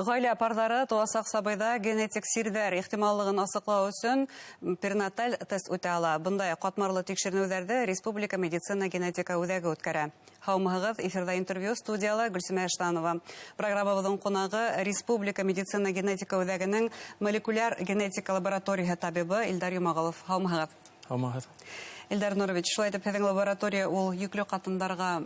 Ғаилә парҙары тыуасаҡ сабыйҙа генетик сирҙәр ихтималлығын асыҡлау өсөн перинаталь тест үтә ала. Бындай ҡатмарлы тикшеренеүҙәрҙе Республика медицина генетика үҙәге үткәрә. Һаумыһығыҙ, эфирҙа интервью, студияла Гөлсимә Эштанова. Программабыҙҙың ҡунағы Республика медицина генетика үҙәгенең молекуляр генетика лабораторияһы табибы Илдар Йомағолов. Һаумыһығыҙ. Һаумыһығыҙ. Илдар Нурович, шулай итеп, һеҙҙең лаборатория ул йөклө ҡатындарға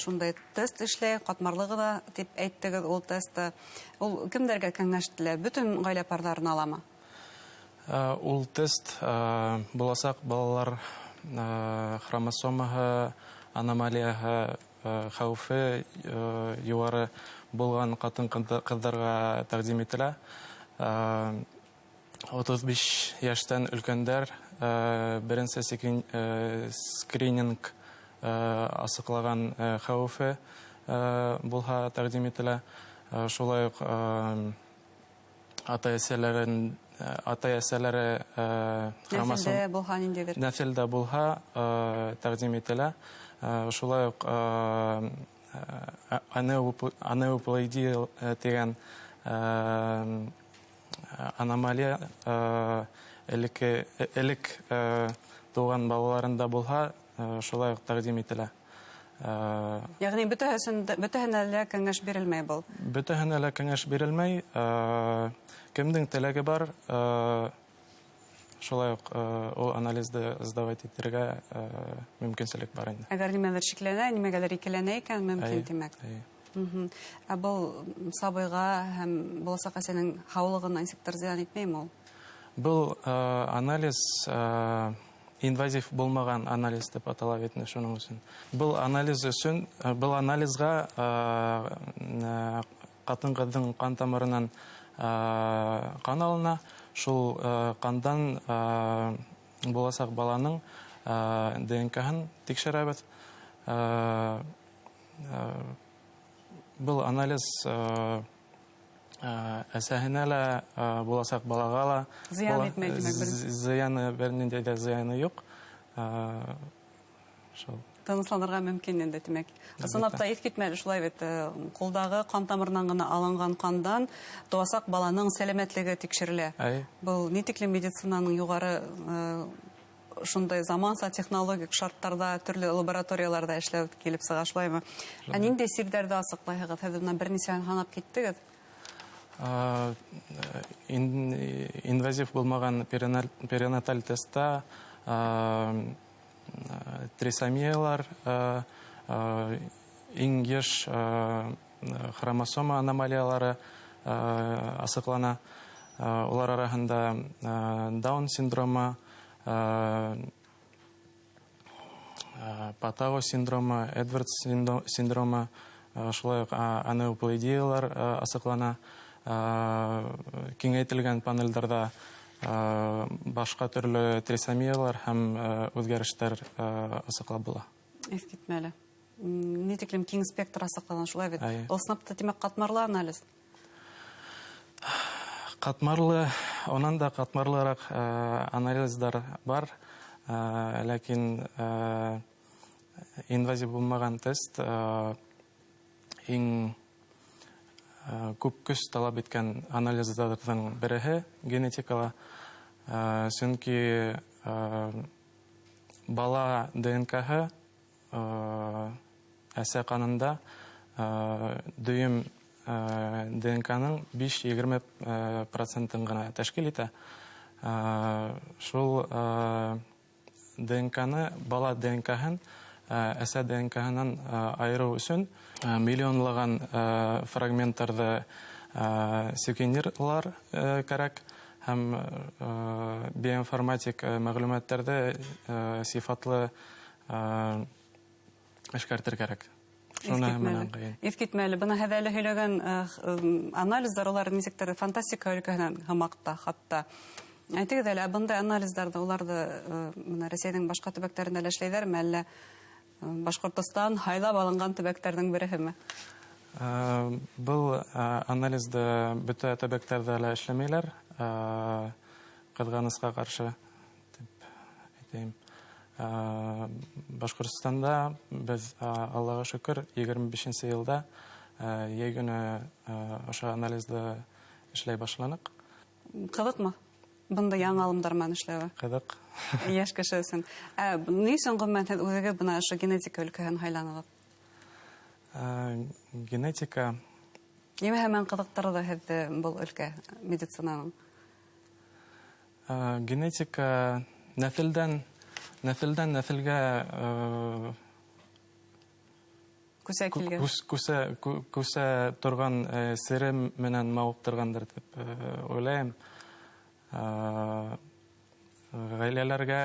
шундай тест эшләй, ҡатмарлығы ла тип әйттегеҙ ул тестты. Ул кемдәргә кәңәш ителә? Бөтөн ғаилә парҙарына аламы? Ул тест буласаҡ балалар хромосомаһы аномалияһы хәүефе юғары булған ҡатын-ҡыҙҙарға тәҡдим ителә. 35 йәштән өлкәндәр беренсе скрининг асыҡлаған хәүефе булһа тәҡдим ителә. Шулай уҡ атай-әсәләре хромосом нәҫелдә булһа, ниндәйҙер нәҫелдә булһа тәҡдим ителә. Шулай уҡ анеуплоидия тигән аномалия элек тыуған балаларында булһа, шулай уҡ тәҡдим ителә. Йәғни бөтәһенә лә кәңәш бирелмәй был? Бөтәһенә лә кәңәш бирелмәй. Кемдең теләге бар, шулай уҡ ул анализды сдавать итергә мөмкинселек бар инде. Әгәр нимәлер шикләнә, нимәгәлер икеләнә икән, мөмкин, тимәк. Ә был сабыйға һәм буласаҡ әсәнең һаулығына нисектер зыян итмәйме ул? Был анализ инвазив булмаған анализ тип атала бит инде, шуның өсөн. Был анализ өсөн, был анализға ҡатын-ҡыҙҙың ҡан тамырынан ҡан алына, шул ҡандан буласаҡ баланың ДНК-һын тикшерәбеҙ. Был анализ әсәһенә лә, буласаҡ балаға ла зыян итмәй, тимәк? Зыяны, бер ниндәй ҙә зыяны юҡ. Шул. Тынысланырға мөмкин инде, тимәк. Ысынлап та иҫ китмәле, шулай бит, ҡулдағы ҡан тамырынан ғына алынған ҡандан тыуасаҡ баланың сәләмәтлеге тикшерелә. Был ни тиклем медицинаның юғары, шундай заманса технологик шарттарҙа төрлө лабораторияларҙа эшләү килеп сыға, шулаймы? Ә ниндәй сирҙәрҙе асыҡлайһығыҙ? Һеҙ бынан бер нисәһен һанап киттегеҙ. Инвазив булмаған перинаталь тестта трисомиялар, иң йыш хромосома аномалиялары асыҡлана. Улар араһында Даун синдромы, Патау синдромы, Эдвардс синдромы, шулай уҡ анеуплоидиялар асыҡлана. Киңәйтелгән панелдәрҙә башҡа төрлө трисомиялар һәм үҙгәрештәр асыҡлап була. Иҫ китмәле. Ни тиклем киң спектр асыҡлана, шулай бит? Ул ысынлап та, тимәк, ҡатмарлы анализ? Ҡатмарлы, унан да ҡатмарлыраҡ анализдар бар, ләкин инвазив булмаған тест иң күп көс талап иткән анализдарҙың береһе генетикала, сөнки бала ДНК-һы әсә ҡанында дөйөм ДНК-ның 5-20 процентын ғына тәшкил итә. Шул ДНК-ны, бала ДНК-һын әсә ДНК-һынан айырыу өсөн миллионлаған фрагменттарҙы секвенировалар кәрәк һәм биоинформатик мәғлүмәттәрҙе сифатлы эшкәртер кәрәк. Шуны менән ҡыйын. Иҫ китмәле. Бына һеҙ әле һөйләгән анализдар улар нисектер фантастика өлкәһенән һымаҡ та хатта. Әйтегеҙ әле, ә бындай анализдарҙы уларҙы бына Рәсәйҙең башҡа төбәктәрендә лә эшләйҙәрме, әллә Башҡортостан һайлап алынған төбәктәрҙең береһеме? Был анализды бөтә төбәктәрҙә лә эшләмәйләр, ҡыҙғанысҡа ҡаршы тип әйтәйем. Башҡортостанда беҙ, Аллаға шөкөр, 25-нсе йылда Йәй көнө ошо анализды эшләй башланыҡ. Ҡыҙыҡмы бындай яңы алымдар менән эшләүе? Ҡыҙыҡ. Йәш кеше өсөн. Ә ни өсөн ғөмүмән һеҙ үҙегеҙ бына ошо генетика өлкәһен һайланығыҙ? Генетика. Нимәһе менән ҡыҙыҡтырҙы һеҙҙе был өлкә медицинаның? Генетика нәҫелдән нәҫелгә күсә килгән. Күсә торған сере менән мауыҡтырғандыр тип уйлайым. Ғаиләләргә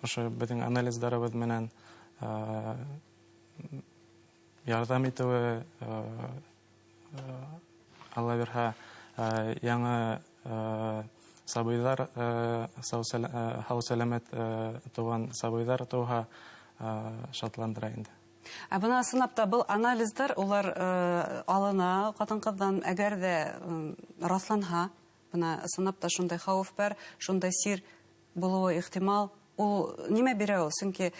ошо беҙҙең анализдарыбыҙ менән ярҙам итеүе, Алла бирһә, яңы сабыйҙар, һау сәләмәт тыуған сабыйҙар тыуһа, шатландыра инде. Ә бына ысынлап та был анализдар улар алына ҡатын-ҡыҙҙан, әгәр ҙә раҫланһа, бына ысынлап та шундай хәүеф бар, шундай сир булыуы ихтимал, ул нимә бирә ул? Сөнки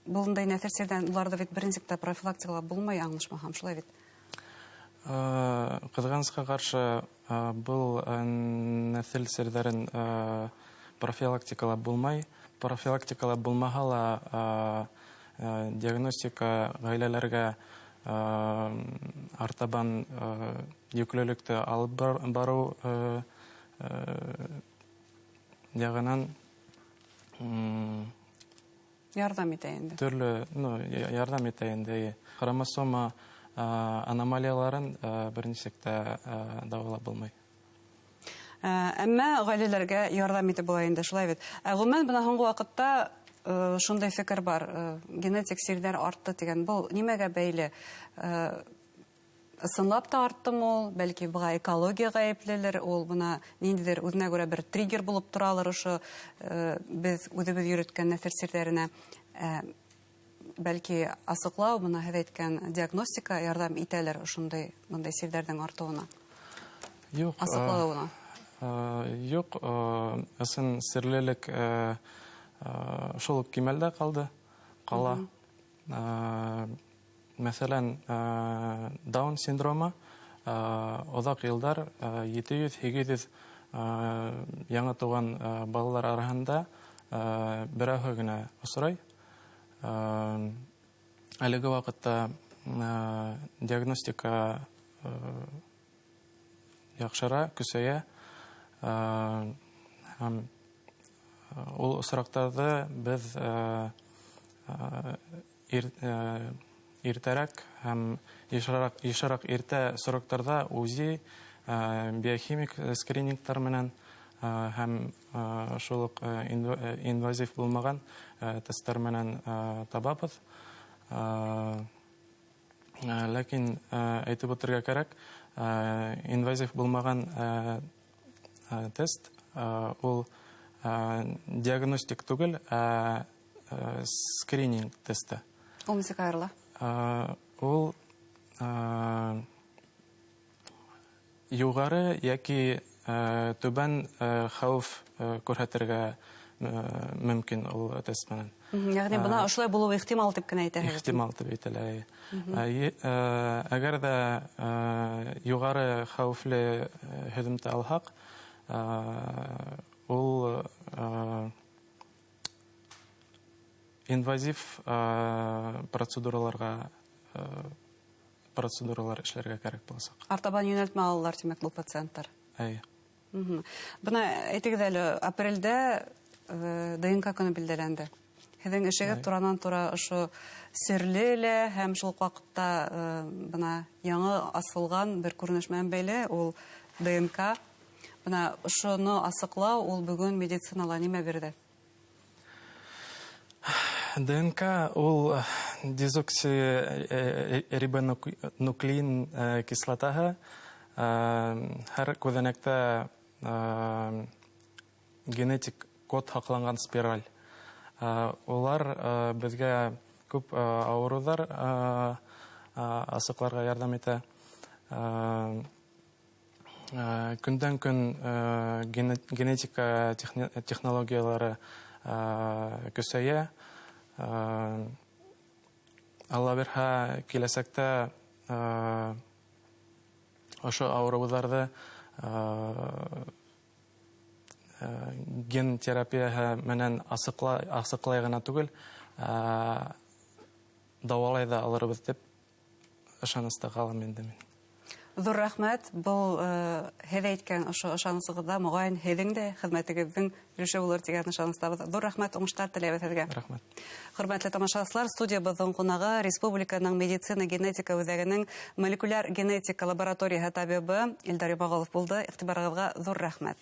бындай нәҫел сирҙән уларҙы бит бер нисек тә профилактикалап булмай, аңлашмаһам, шулай бит? Ҡыҙғанысҡа ҡаршы, был нәҫел сирҙәрен профилактикалап булмай. Профилактикалап булмаһа ла, диагностика ғаиләләргә артабан йөклөлөктө алып барыу яғынан ярҙам итә инде. Төрлө, ярҙам итә инде. Хромосома аномалияларын бер нисек тә дауалап булмай. Әммә ғаиләләргә ярҙам итеп була инде, шулай бит. Ғөмүмән, бына һуңғы ваҡытта шундай фекер бар, генетик сирҙәр артты тигән. Был нимәгә бәйле? Ысынлап та арттымы ул? Бәлки быға экология ғәйеплелер, ул бына ниндәйҙер үҙенә күрә бер триггер булып торалыр ошо беҙ үҙебеҙ йөрөткән нәҫел сирҙәренә. Бәлки асыҡлау, бына һеҙ әйткән диагностика ярҙам итәлер ошондай бындай сирҙәрҙең артыуына? Юҡ. Асыҡлауына. Юҡ, ысын сирлелек шул уҡ кимәлдә ҡала. Мәҫәлән, Даун синдромы оҙаҡ йылдар 700-800 яңы тыуған балалар араһында берәүһе генә осрай. Әлеге ваҡытта диагностика яҡшыра, көсәйә. Һәм ул осраҡтарҙы беҙ иртәрәк һәм йышыраҡ иртә сроктарҙа УЗИ, биохимик скринингтар менән һәм шул уҡ инвазив булмаған тесттар менән табабыҙ. Ләкин әйтеп үтергә кәрәк, инвазив булмаған тест ул диагностик түгел, ә скрининг тесты. Ул нисек айырыла? Ул юғары йәки түбән хәүеф күрһәтергә мөмкин ул тест менән. Йәғни бына ошолай булыуы ихтимал тип кенә әйтәһегеҙ? Ихтимал тип әйтелә. Әгәр ҙә юғары хәүефле һөҙөмтә алһаҡ, ул инвазив процедуралар эшләргә кәрәк буласаҡ. Артабан йүнәлтмә алалар, тимәк, был пациенттар? Эйе. Бына әйтегеҙ әле, апрелдә ДНК көнө билдәләнде. Һеҙҙең эшегеҙ туранан-тура ошо серле лә һәм шул уҡ ваҡытта бына яңы асылған бер күренеш менән бәйле, ул ДНК. Бына ошоно асыҡлау ул бөгөн медицинала нимә бирҙе? ДНК ул дезоксирибонуклеин кислотаһы. Һәр күҙәнәктә генетик код һаҡланған спираль. Улар беҙгә күп ауырыуҙар асыҡларға ярҙам итә. Көндән көн генетика технологиялары көсәйә. Алла бирһә, киләсәктә ошо ауырыуҙарҙы ген терапияһы менән асыҡлай ғына түгел, дауалай ҙа алырбыҙ тип ышаныста ҡалам инде мин. Ҙур рәхмәт. Был һеҙ әйткән ошо ышанысығыҙҙа, моғайын, һеҙҙең дә хеҙмәтегеҙҙең өлөшө булыр тигән ышаныстабыҙ. Ҙур рәхмәт, уңыштар теләйбеҙ һеҙгә. Рәхмәт. Хөрмәтле тамашасылар, студиябыҙҙың ҡунағы республиканың медицина генетика үҙәгенең молекуляр генетика лабораторияһы табибы Илдар Йомағолов булды. Иғтибарығыҙға ҙур рәхмәт.